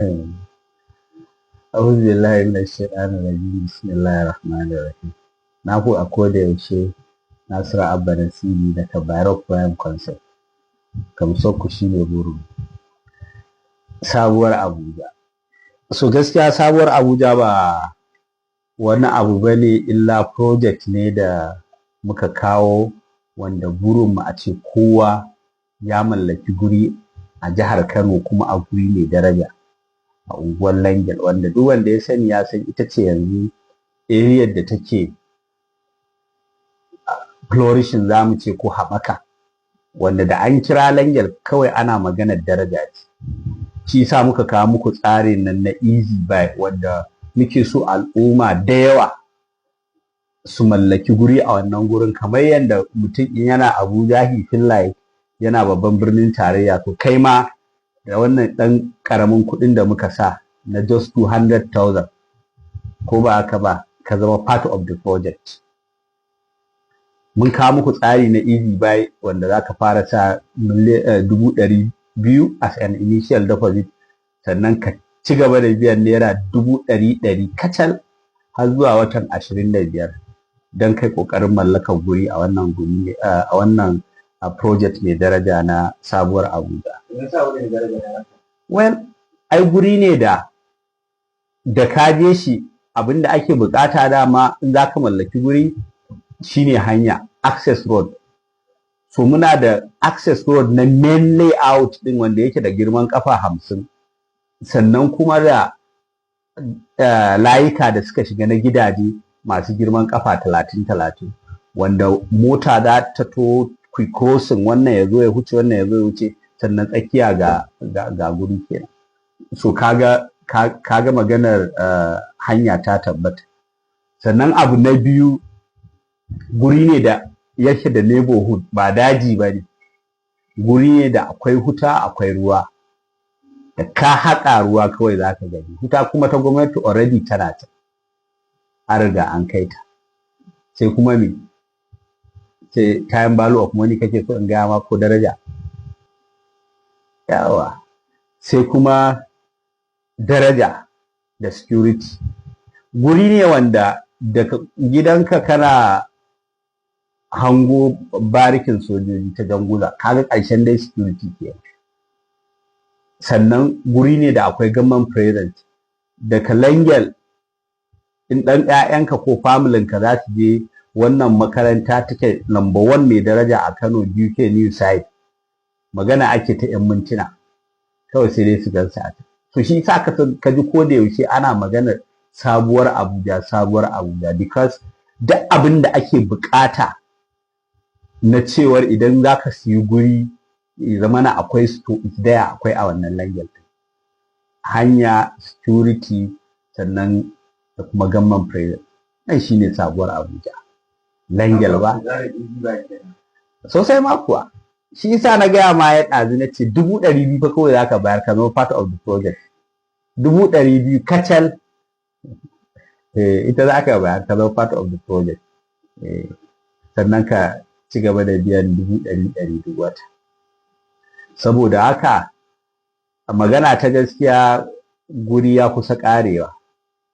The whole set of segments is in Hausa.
A'udhu billahi minash shaitanir rajim. Bismillahir rahmanir rahim. Naku a koda yaushe, Nasiru Abba Nasiri daga Bayero Prime Concept. Gamsuwarku shine burin. Sabuwar Abuja. So gaskiya sabuwar Abuja ba wani abu bane illa project ne da muka kawo, wanda burinmu a ce kowa ya mallaki guri a jihar Kano, kuma a guri mai daraja a unguwar Langel, wanda duk wanda ya sani ya san ita ce yanzu area da take flourishing, za mu ce, ko haɓaka, wanda da an kira Langel kawai ana maganar daraja ce. Shi sa muka kawo muku tsarin nan na Easy Buy, wanda muke so al'umma da yawa su mallaki guri a wannan gurin, kamar yadda mutum in yana Abuja he feel like yana babban birnin tarayya. To kai ma da wannan ɗan ƙaramin kuɗin da muka sa na just 200,000, ko ba haka ba, ka zama part of the project. Mun kawo muku tsari na Easy Buy, wanda za ka fara sa 200,000 as an initial deposit, sannan ka ci gaba da biyan ₦100,000 kacal har zuwa watan 25, don kai ƙoƙarin mallakar guri a wannan project mai daraja na sabuwar Abuja. Well, ai guri ne da ka je shi, abinda ake bukata dama in za ka mallaki guri shine hanya, access road. So muna da access road na main layout din, wanda yake da girman kafa 50, sannan kuma da layuka da suka shiga na gidaje masu girman kafa 30 30, wanda mota za ta to quick crossing, wannan ya zo ya huce, wannan ya zo ya wuce, sannan tsakiya ga guri kenan. So kaga maganar hanya ta tabbata. Sannan abu na biyu, guri ne da yake da neighborhood, ba daji ba ne, guri ne da akwai huta, akwai ruwa, da ka haƙa ruwa kawai za ka gani. Huta kuma ta gwamnati already tana ta an riga an kai ta. Sai kuma me? Sai time value of money kake so in gaya ma, ko daraja? Yawa. Sai kuma daraja da security. Guri ne wanda daga gidanka kana hango barikin sojoji ta Janguza. Kaga ƙarshen dai security ke. Sannan guri ne da akwai government presence. Daga Langel, in ɗan ƴaƴanka ko familinka za su je wannan makaranta take number one mai daraja a Kano, BUK New Site, magana ake ta 'yan mintuna kawai sai dai su gansu a can. To shi sa ka ji ko da yaushe ana maganar sabuwar Abuja, sabuwar Abuja, because duk abin da ake bukata na cewar idan za ka siyi guri zamana akwai, to it's there, akwai a wannan Langel. Hanya, security, sannan da kuma government presence. Nan shine sabuwar Abuja, Langel ba. Sosai ma kuwa. Shi yasa na gaya ma ya ɗazu, na ce 200,000 fa kawai za ka bayar ka zama part of the project. 200,000 kacal ita za ka bayar ka zama part of the project, sannan ka ci gaba da biyan 100,000 duk wata. Saboda haka, a magana ta gaskiya, guri ya kusa ƙarewa.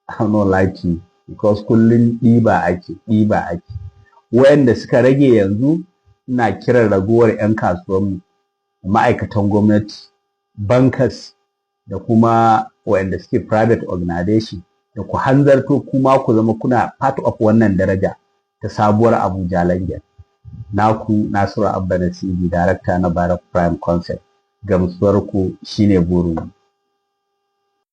I'm not lie to you, because kullum ɗiba ake, ɗiba ake. Wayanda suka rage yanzu, ina kiran ragowar 'yan kasuwanmu, ma'aikatan gwamnati, bankers, da kuma wayanda suke private organization, da ku hanzarto kuma ku zama kuna part of wannan daraja ta sabuwar Abuja Langel. Naku Nasiru Abba Nasiri, director na Barak Prime Concept. Gamsuwar ku shine burin.